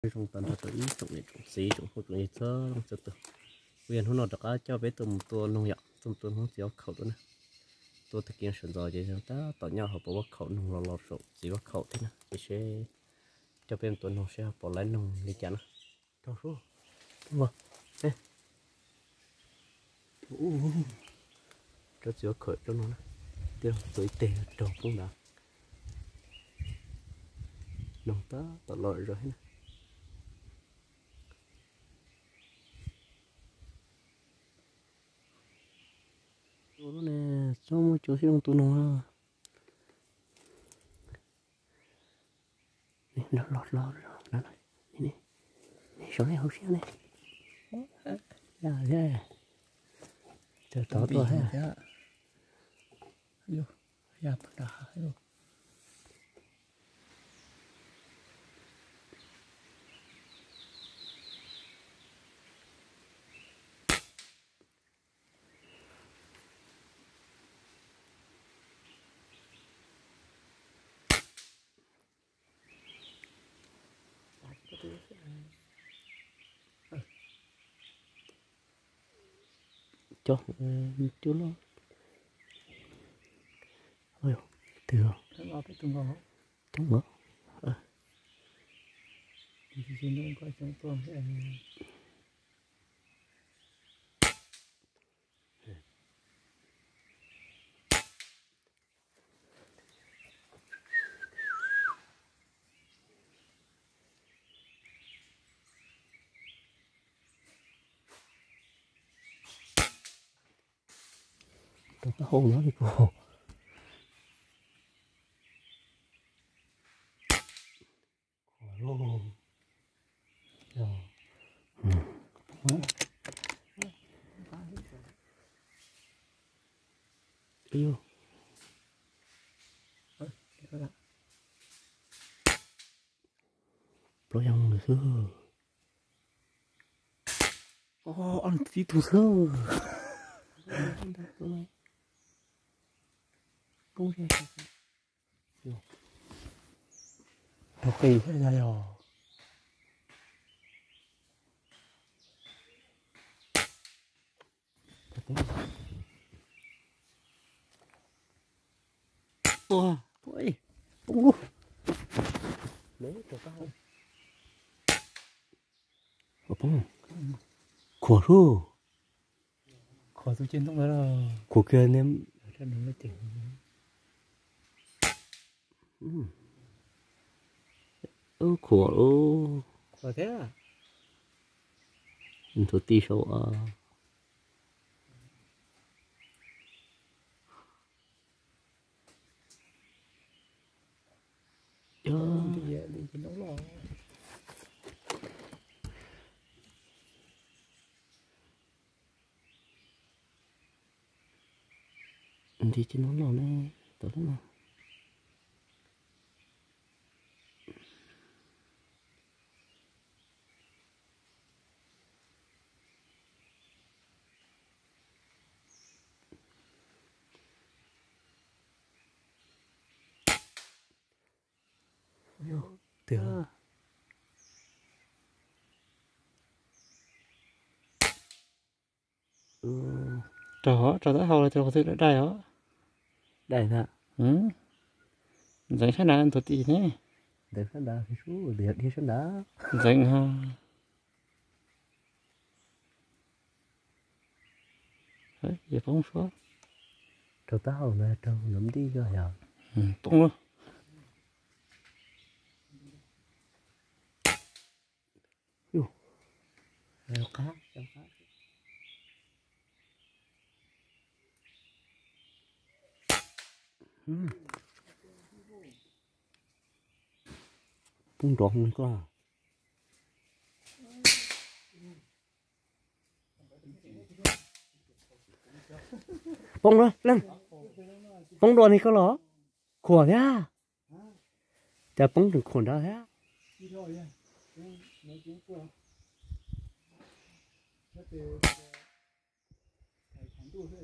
Zoo tag nrho rau ib tsoom niam tsoom txiv tsoom phooj tsoom ywg txhua leej txhua tus. Kuv yog hnub no rov qab coj peb tuaj mus tua noog yom, tuaj mus tua noog txiv vaj khaum tuaj na. Tua tag kis sawv ntxov ces tab tom nyob hauv paus vaj khaum noog los los saum txiv vaj khaum thiab na, ces seb coj peb mus tua noog seb ho puas laib noog li cas na. Rau sub, rau txiv vaj khaum rau no na, tias tua ib teg rau poob ntawd. Noog tab tom los zom thiab na. Tua lub ne, txhob muaj cua sib zoo tua noog. Los los, saum nej hauv siab ne. Tov tuaj. Cov, cov loj. Twg coob os. Rau taub hau no li kuv. Plaub yog xwb. Ob tib tug xwb. Rau qis yog. Ua, poob lub. Poob. Khuam sub. Khuam tus ceg ntoo lawm. Khuam kiag ne. Khuam. Khuam thiab. Nthuav ti saud. Nti ces no no ne, tau lawm no. Tiag. Rau, rau taub hau los rau qhov twg dai os. Dai ntag. Ntxeev sab nrad nthuav tim ne. Ntxeev sab nrad, sab nrad. Ntxeev ho. Yog poob suab. Rau taub hau ntag, rau nov nti ko yog. Poob lawm. Poob nrov hwv koj. Poob lawm, poob dua li koj los? Khuam thiab. Cas poob tseem khuam nrad thiab.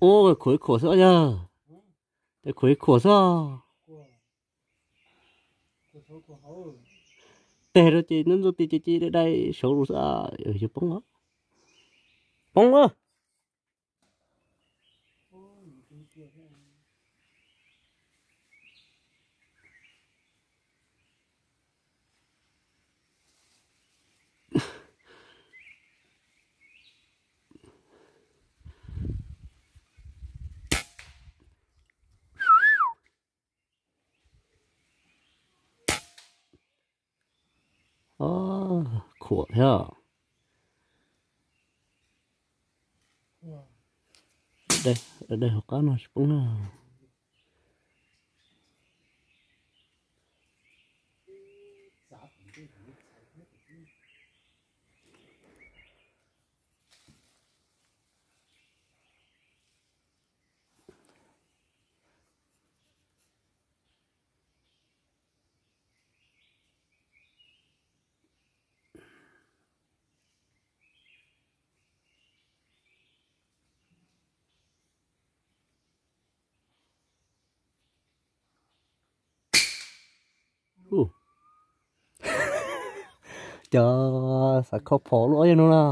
Ua khuam ib khuam xwb yog. Khuam ib khuam xwb. teg rau ces ntxuj ntxuj ti ces cia dai dai saud lus xwb, yuav poob. Poob a. Khuam thiab. Dai hauv qab no tsis poob na. Cov xav kho phom lub ob yog no na.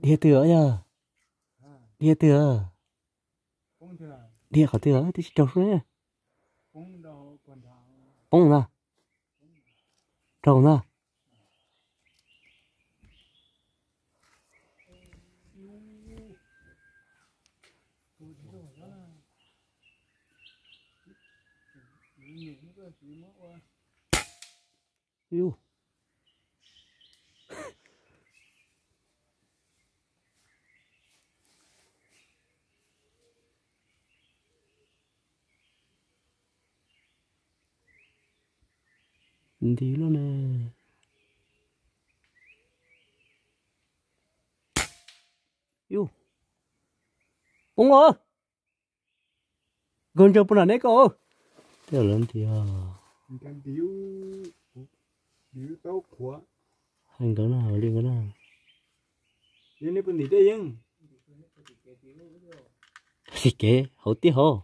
Dhia twg os yog? Dhia twg? Dhia qhov twg? Twb tsis raug xwb. Poob ntag. Raug ntag. Nti loj ne. Yus, poob os. Nkag ntsaws puag nram neb ko. Tej lawv nti, hais nkawd na, li nkawd na. Tim kev hauv tiaj hauv.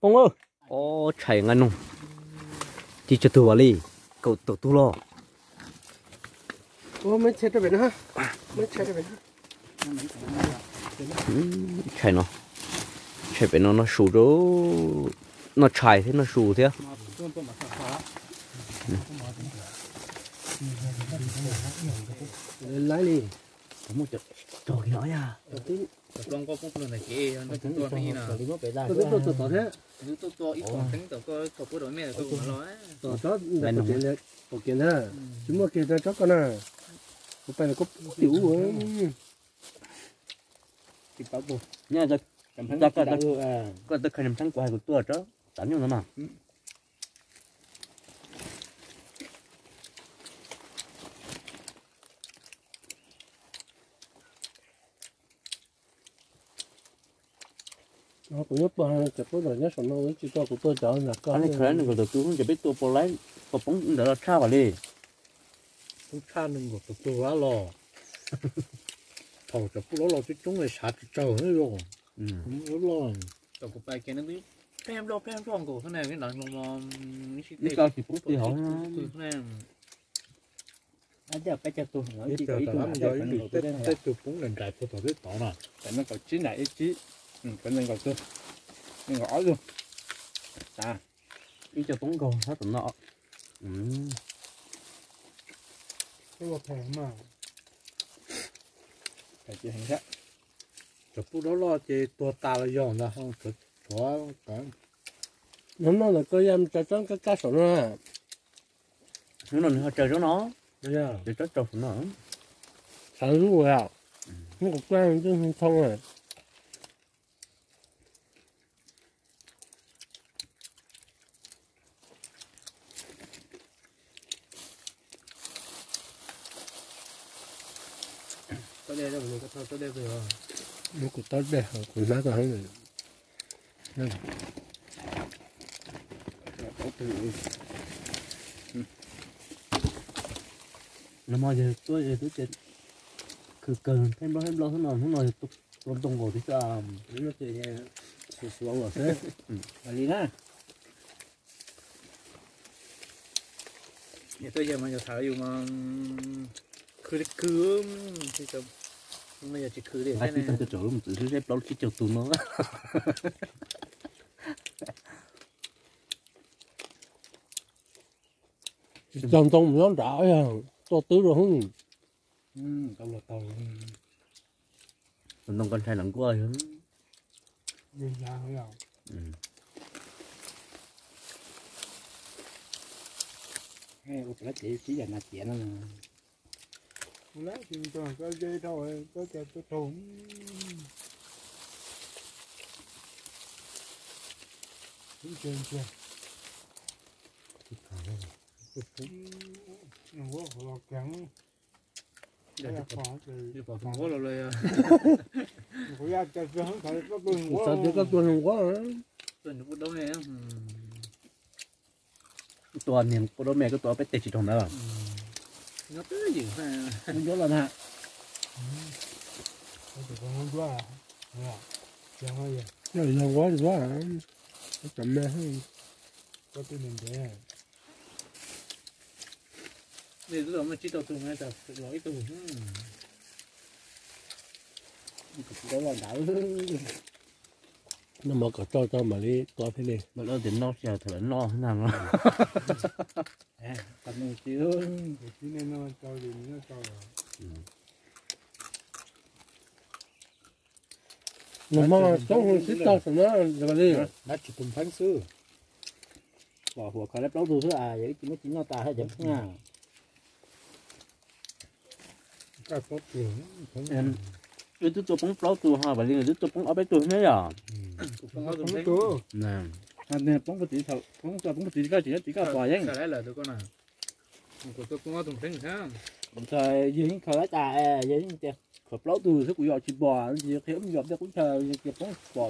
Poob. Ob tshais nqa noog. Ci tsawg tug vas li? Kaum tawm tug los. Tshais no, tshais pem no noj su rau, noj tshais thiab noj su thiab. Lawv laib li. Tog kiag no yog. Tuaj tod thiab. Tom tsob ntawm pom kev ntag, tsis muaj kev rau tsob ko na. Kuv pais ntawm koj tim ub. Koj tau kha niam txheeb kuv hais kuv tuaj tsob tav nyuj no mas. Kuv nyob pog cov pub nyob saum no tsis tau kuv tuaj cov ntawm koj. Nws nkaus tus tub ces peb tua pov laib, pov poob ntawd los tshaj vam li. Tub tshaj nws nkaus tus tub los. Thaum cov pub loj los coob coob sav tsis tsaug los. Thaum kuv pais kiag nws twb plej nploj plej nploj nkaus xwb na, ib tsis pub ti hauv. Tej tus poob nram nraim puag tom twb tod no, cov nees nkaum tsib na, ib tsib, cov nees nkaum, nees nkaum ob lub. Ib co poob nkaus sab tom no. Cov pub loj loj ces tuag tas los yog ntag. Hnub no ntawm koj yam tso tsob kab kab saum no. Hnub no nws ho tsaws tsob no, tsaws tsob tsaus saum no. Xav zuj a, hnub kuv kuaj twb thoob a. Koj Muab kuv taub dej, kuv hnab koj heev. Nag hmo yog tuaj twb khw kawg, thaij nplooj thaij nplooj xwb no, hnub no yog tua ntoo nkaus tib xwb. Xyuas xyuas xwb. Li na. Tuaj yog mas yog tham yus mas khw li khw, no yog tsis khw li. Nqa tib tag cov lub mos txwv seb plaub tsib caug tus no. Cog ntoo mus nyob nrad yog tuaj twb rau hwb. Tus ntoo koj ntshai nram nkuaj. Ua lab ces tib yam nas tiav no. Ua lab ces nrog koj ze rau koj cov tuaj raug. Ntsia ntsia. Ua los kev. Kuv yog cov tus hluas nqua. Tua niag pub daub me, koj tua peb teg tsis raug ntawd. Nyob twj ywm, nyob los na. Yog nquab nquab, cov me. Nej twb los muaj tsib rau tus, los ib tug. Kuv tus daub los nrad. Noj mov kom tau tso mam li tua thiaj li. Lawv tias noj tsis yog thaum lawv noj nag. Nag hmo coob sib tog saum no li. Dab tsis tus npheeb xwb. Pom huam kho lab plaub tug xwb, yog ib tug muab tsis noj tas haj cov pheeb na. Wb twb tua poob plaub tug ho, Vam Lis twb tua poob ob peb tug thiab yom. Poob peb tug. Poob tsis koj tsis nyob tsis koj pom yeej. Ntshai yawg yeej khaws lab tas, yawg yeej tias khaws plaub tug xwb kuv yom tsis pom, yog qhia ub yom tej qub chaw yog tias poob pom.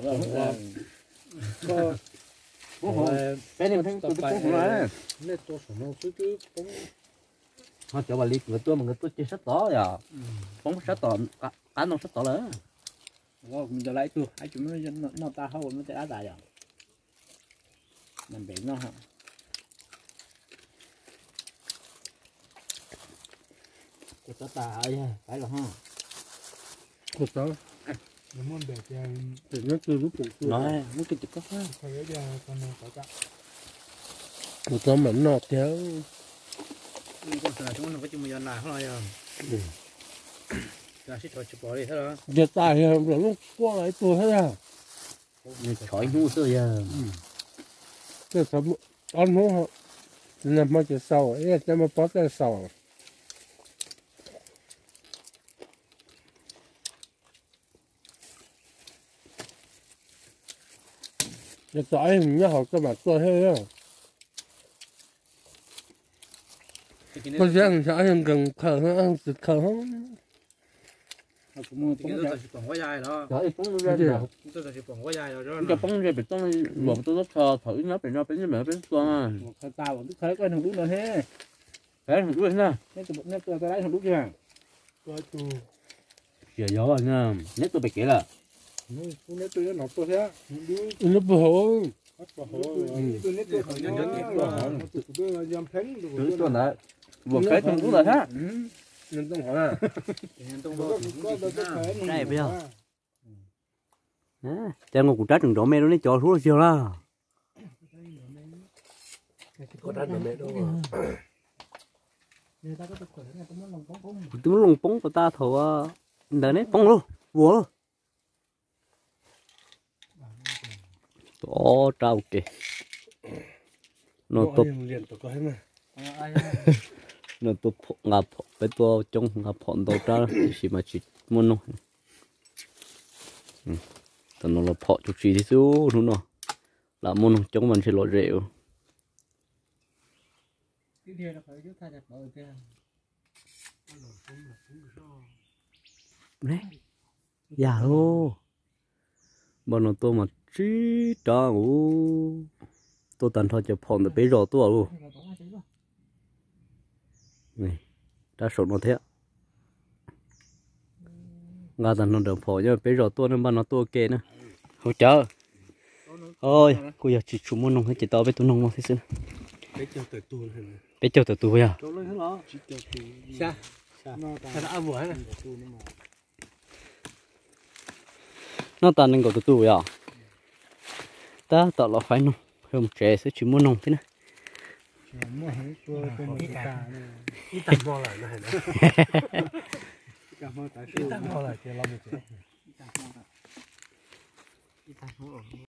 Peb leeg pheej tus twb poob hauv no. Ho cov Vam Lis nkawd tua mas nkawd tua ceg sab tod yom. Poob sab tod, qab ntoo sab tod lawm. Ua kuv cov lab ib tug, ib tug noj tag hauj muab tej dab tas yom. Npem no. Kuv txhob tas, yog qaib los ho. Kuv txhob. Muab kiag tim koj. Kuv txhob mam noj tiag. Yog tas yog lub quaj los ib tug thiab. Tshov ib hnub xwb yog. Ob hnub, nag hmo ces xaus, ib caj muaj pob tej xaus. Yog txog ib nyob hauv koj mam tuaj thiab. Koj siab ntsha ib nkees khaws, tsis khaws. Cov poob ze pem toj, luam toj txhob tho thaum ib nyob pem no peb nyob pem no peb tua. Khaws tas, khaws koj hneev dub no he. Khaws hneev dub na. Tsis yog, neb tua pem kev lawm. Neb pw hauv. Tua ntawd, luam khaws hneev dub lawm thiab. Cas nkaus kuv rab tseem nrov me rau nej cov hlub los yog lawm. Kuv twb muab loo poob kom tas thaum ntawd neb poob lauj, vuas lauj. Ob rab ua ke. No tua phom, nqa phom, peb tua coob nqa phom ntau rab tiam sis mas tsis muaj noog. Tam no los phom tsuj tsi thiab xwb, hnub no lam muaj noog coob mas ntshe lom zem. Yam lauj, npaj no tuaj mas tsib rab, tuaj tag nrho cov phom ntawm peb zos tuaj lauj. Rab saum no thiab. Nqa tag nrho ntawm phom nyob peb zos tuaj na, npaj no tuaj ua ke na. Hauv cawv, kuj yog tsis tshua muaj noog thiab ces tau peb tug noog no thiab xwb. Peb caug tawm tug yog. Noj tas nees nkaum tus tus yom. Tab tom los faib noog, mus tsev xwb tsis muaj noog thiab na.